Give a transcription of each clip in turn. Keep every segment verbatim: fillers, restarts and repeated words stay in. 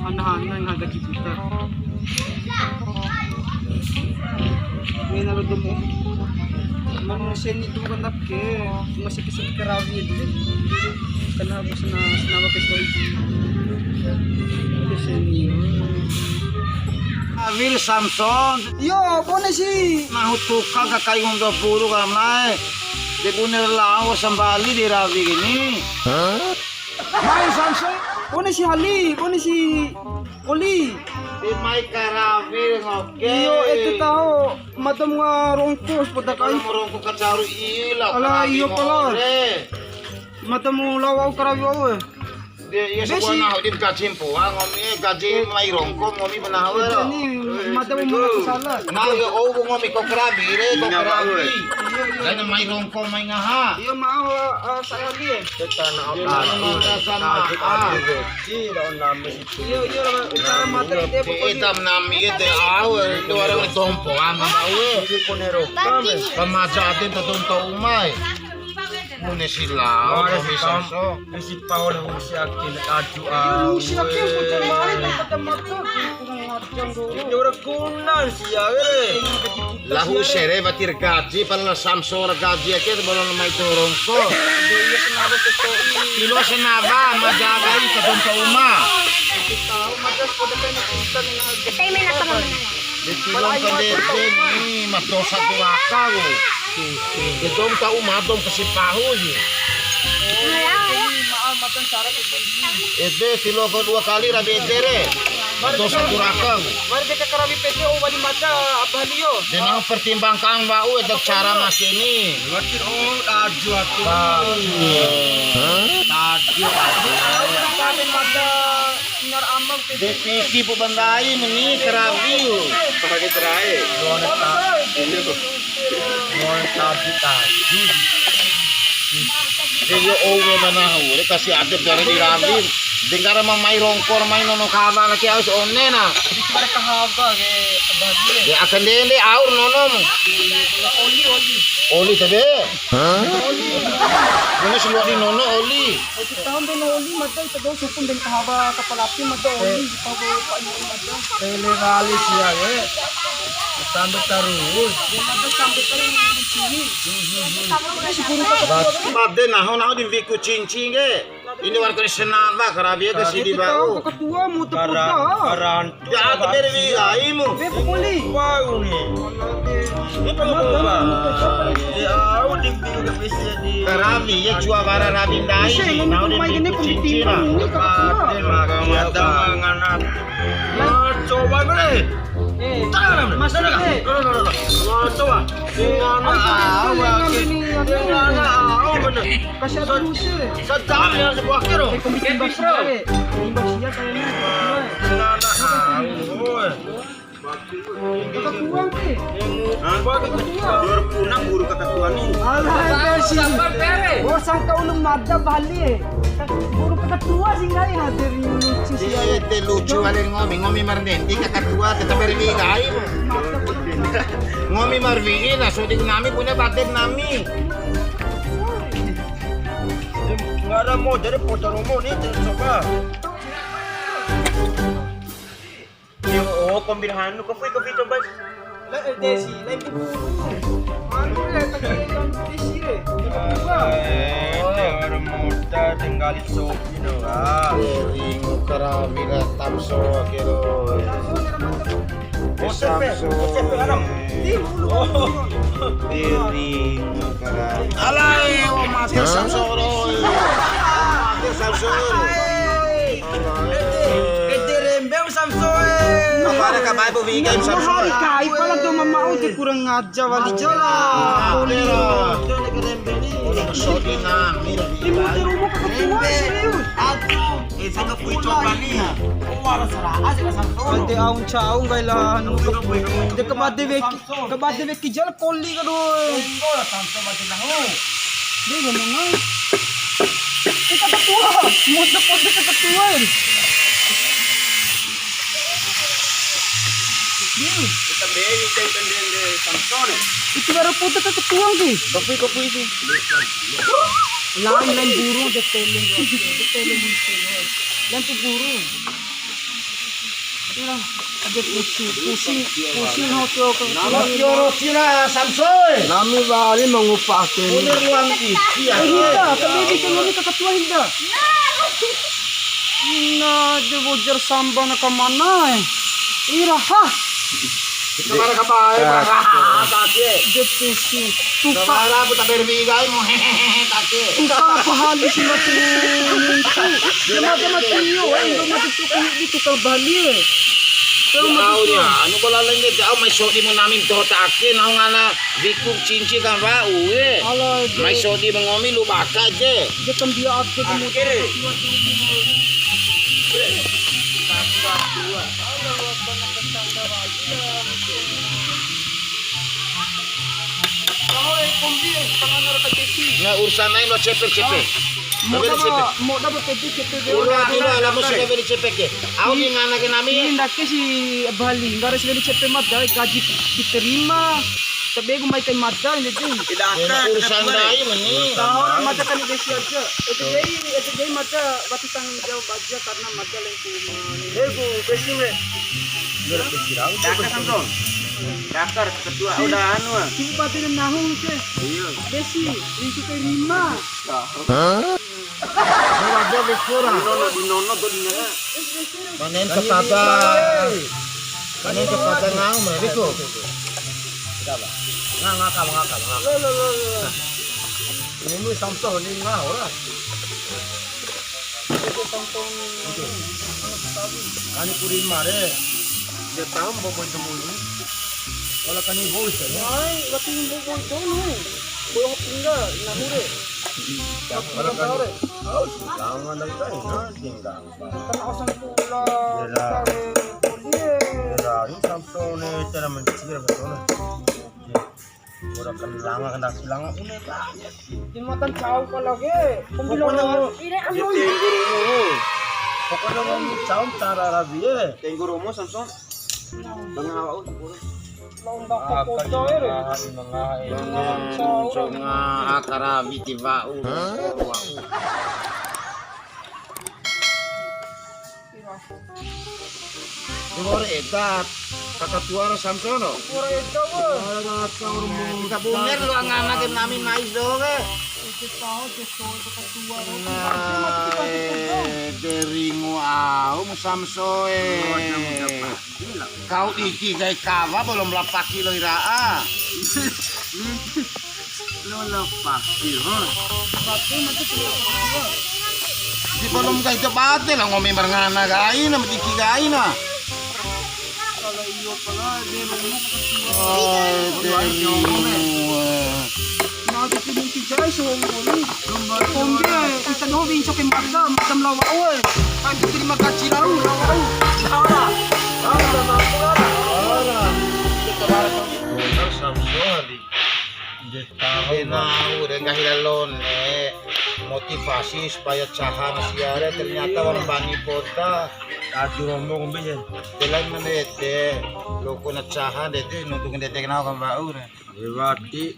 Hana-hana yang harga juta. Ini nalo demo. Manu seni tu bukan tak ke, masih kisah karawi itu. Karena aku senang, senang pakai koi. Itu seni. Awil Samson. Yo, bone si. Nahu tukang kakai ngondo puru kamai. De bune lao sambali di rawi gini. Mai Samson, bone si Hali, bone si Oli. Di mai karawi ngoke. Iyo, ete taho, mada mu rongko sepoda kai. Kalau mau rongko kacaru ila. Ala, karawi iyo, pala. Ngore. Mada mu lao au karawi au, eh. Dia, iya, besi. Sebuah nahu di gaji mpoa, ngomi, eh, gaji mai rongko, ngomi benahu, eh. Ini, mada mu mena salah. Nah, ya, oh, ngomi kok karawi, re, kok karawi. Iya, iya. Dan mai rongko, mai ngaha. Iya, mau, eh, saya Hali, eh. Kita nak apa? Kita sama. Iya, iya, cara mata dia pokoknya. Hitam nami ede au, itu orang tompo ama au. Pemaja ade tonto umai. Mune sila, mune saso. Isi pau le usia kene aju. Usia kene putar mari kata mata. Ini orang kunan sia, eh. Lahu sere watir gaji, pala Samson gaji ake, balon mai turun ko. Kilo senaba, majaga i, kadon ka uma. Taimen apa ngomong? De tilon ka dede ni, matosa tu raka ku. De dom ka uma, dom kasi pahu ji. Ede, tilon ka dua kali rabi ede re. Matosa tu raka ku. Mari kita karawi pede, oh, wali mada, apa liyo? Dengan pertimbangkan wa'u eda cara mas ini. Berarti, oh, aju aku. Aju, aju. Wali mada, sinar amal pede. De piti pu bandai meni karawi. Pakai cerai. Dona ta-, dona tabi taju. De yo owe manahu, re kasi adep jare di rawi. Dengar ma mai rongko, mai nono kahawa na ke aus one na. Di kamar kahawa ke abadi. De akan dende aur nonom. Oli, oli. Oli tabe? Hah? Oli. Ini semua di nono oli. Itu tahu nono oli, mata itu tahu sukun dan kahawa kapal api, mata oli, kahawa pak ini mata. Tele kali sia, ye. Sampai terus. Dia mata sampai terus di sini. Ini si guru kata. Made naho, naho di wiku cincin ke. Ini warga senama karabi ke sidi bau. Ketua mu tu. Karan. Ya, ate beri wi aimu. Be poli. Wau ni. Ini perlu apa? Ya, au di, di, di, di. Karabi ya, cua bara rabi ndai. Mau di mai ini cincin. Ini ketua. Ada manganak. Coba gue. Eh, mas, coba. Dengan awak ini, dengan awak bener. Kasih aku usir. Sedang ya sebuah kiro. Eh, kombi timbas sia, eh. Timbas sia kayaknya. Dengan awak. Kakak tuan, eh. Hah? Kakak tuan. Dua ribu enam guru kakak tuan nih. Alah, sabar, pere. Oh, sangka ulun mada bali, eh. Guru kakak tuan sih, ngai hadir lucu sih. Iya, iya, te lucu wali ngomi, ngomi marnenti kakak tuan tetap beri gai. Ngomi marwi'i na sudi nami punya batik nami. Ngara mau jadi foto romo nih, coba. Yo, oh, kombin hanu, kopi, kopi coba. La, eh, desi, la ibu guru. Anu, eh, pakai yang desi, eh. Eh, orang muda tinggal di Sopi, no, ah. Ringu karawi la tamso, kero. Tamso, kero, mantap. Josep, Josep, Arab. Diri mengkara. Alai, oh, mati Samsoro. Mati Samsoro. Ede rembe Samsoro. Apa ada kabar bu Vika Samsoro? Hari kai pala tu mama uti kurang aja wali jala. Boleh. Sodina, mirip. Ini muter rumah ketua serius. Aduh. Eh, saka kui coba ni. Wala sara aja ka Samson. Ade au ncau nggahi la anu. De kabade weki, kabade weki jal koli ka doho. Enggak lah Samson mati nahu. Dia ngomong ah. Ita ketua, muda-muda ketua. Kita beri tenten dende Samson. Itu baru putus ketua ki. Kopi, kopi itu. Lain, lain burung, de tele, de tele burung. Lain tu burung. Ira, ade pusing, pusing, pusing, hau tio ke. Nama tio roti na, Samsoe? Nami wali ma ngupa ake. Bune ruang iki, ya. Eh, Hinda, tapi di sini ini kakak tua Hinda. Nah, de bojar sambana ke mana, eh? Ira, ha? Kemana kapae, Pak? Kake. De pusing. Tupa. Kemana, Bu, tak berbi, guys? Mau hehehe, kake. Enggak apa hal di sini tuh. Dia mati, mati, yo, eh, enggak mati tuh, kayak di tukang Bali, eh. Tahu mati tuh. Anu bola lenge, jauh, mai sodi mu nami toh take, nau ngana wiku cinci kan, Pak, uwe. Alah, mai sodi mu ngomi, lu baka je. Dia kan dia aku. Akhir. Nah, urusan lain lo cepe, cepe. Mau dapat, mau dapat cepe, cepe. Udah, udah, lama sudah beli cepe ke. Au di ngana ke nami. Ini ndake si Bali, nggak harus beli cepe mada, gaji diterima. Tapi aku mai kai mada, ini tuh. Tidak akan. Urusan lain ini. Tahu orang mada kan besi aja. Itu jadi, itu jadi mada waktu tanggung jawab aja karena mada lain rumah. Ego, besi me. Dakar, Samson. Dakar, ketua udah anu, ah. Cuma pati nahu ke. Iya. Besi, itu ke lima. Hah? Ora do wis ora. Di nono, di nono, do di nono. Panen kepada. Panen kepada ngau, Mre, Riko. Nggak, nggak, kamu nggak, kamu nggak. Lo, lo, lo, lo. Ini Samson, ini nggak, ora. Itu Samson. Ani kurima re. Dia tahu mau boy temulu. Kalau kani boy, ya. Ai, lagi mau boy temulu. Boy tinggal, nah, hure. Jangan lagi, nah, tinggal. Kan asam pula, Ira. Ira, ini Samson, cara mencicil, betul. Ora kan langa, kan langa, ini kan. Di mata cau kalau ke, pokoknya mau, ini anu. Pokoknya mau cau cara rabi, eh. Tenggo romo, Samson. Tengah awak, oh, sempurna. Lawan bakal kota, ya, re. Tengah, tengah, tengah, akara witi wa'u. Wa'u. Ore eda, kaka tua ro Samsono. Ore eda, weh. Ora tahu. Kita buner lu angana ke nami mais do ke. Oke, tahu, oke, tahu, kaka tua ro. Nah, deringu au mu Samsoe. Kau diki kai kawa belum lapaki lo ira'a. Lo lapaki, ho. Di belum kai to bate la ngomi marngana kaina, ma diki kaina. Ai, deringu. Nah, di sini si Jai so ngoni. Kombi, ita doho binco ke mada, mada melawa, oi. Kan terima kasih lau, lau, lau. Ora. Ora, ora. Ora. Samsoe. Nau re nggahi lalo ne. Motivasi supaya caha na sia re, ternyata wa'ura mbani poda. Aju romo kombi je. Delain mandede, loko na caha ndede, nuntu ndede kenal kan wa'u re. Wati.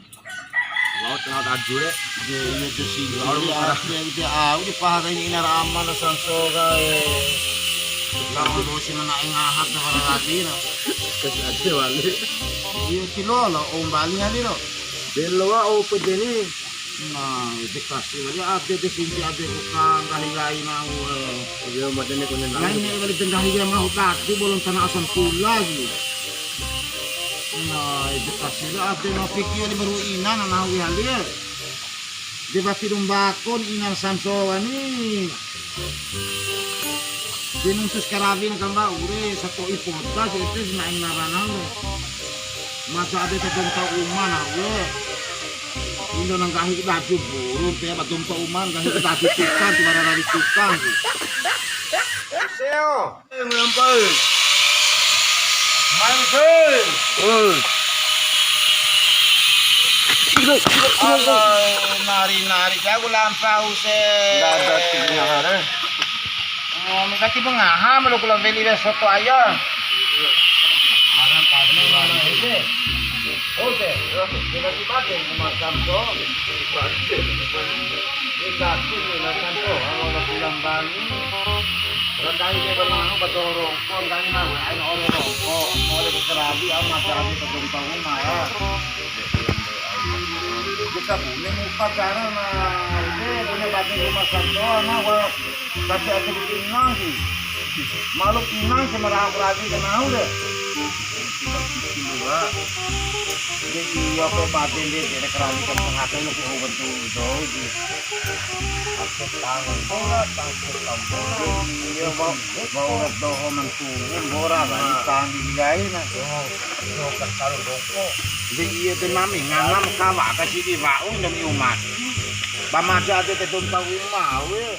Laut tengah tajur, ya. Iya, iya, itu sih. Laut arah dia, dia, ah, udah paham ini, ini arah aman, Samsoe, eh. Laut dosi mana yang ngahat, sama lagi, nah. Kasih aja balik. Iya, kilo lah, om balik aja, loh. Belo, ah, oh, pedeni. Nah, itu kasih balik, ada di sini, ada bukan, gai-gai mau, eh. Iya, macamnya kau nendang. Lain, ini kali tengah, iya, mau tadi, belum kena asam pula, gitu. Nah, ede pasti ade ma fiki wali maru ina na nahu wehali. De wati dou mbako ni ina Samsoe ni. De nuntu si karawi na kamba ure, sato'i poda si ede si naing narana ure. Masa ade ta dou ta uma na ure. Indo na nggahi baju buru, te ba dou ta uma, nggahi baju tukang, tiwara rawi tukang. Seo. Eh, ngampai. Main, hei. Oi. Alah, nari-nari jago lampa use. Nggak ada tipu ngaha, eh. Oh, minta tipu ngaha, malu kalau beli deh soto ayam. Oke, kita tiba deh, macam tuh. Ita kini la santo, kalau la pulang bani. Rendai dia bermanu betul rongko, rendai mah, ain ore rongko, ore kerabi, ama jadi ke dompa uma ya. Kita bune upacara na, ini bune batu rumah santo, na, wa, tapi aku bikin nang sih. Malu pinang si mara kerabi kenau deh. Jadi, iya, pe bade de, de kerabi kan pengaten lu ku bantu doi di. Aku tangan bola, tangan kampung. Iya, bau, bau ras doho mantu, bora lah, di tangan di bilai na. Yo, yo, kan kalau bongko. Jadi, iya, de mami, nganam kawa, kasih di bau, demi umat. Bamaja de, de, dong tahu mau, eh.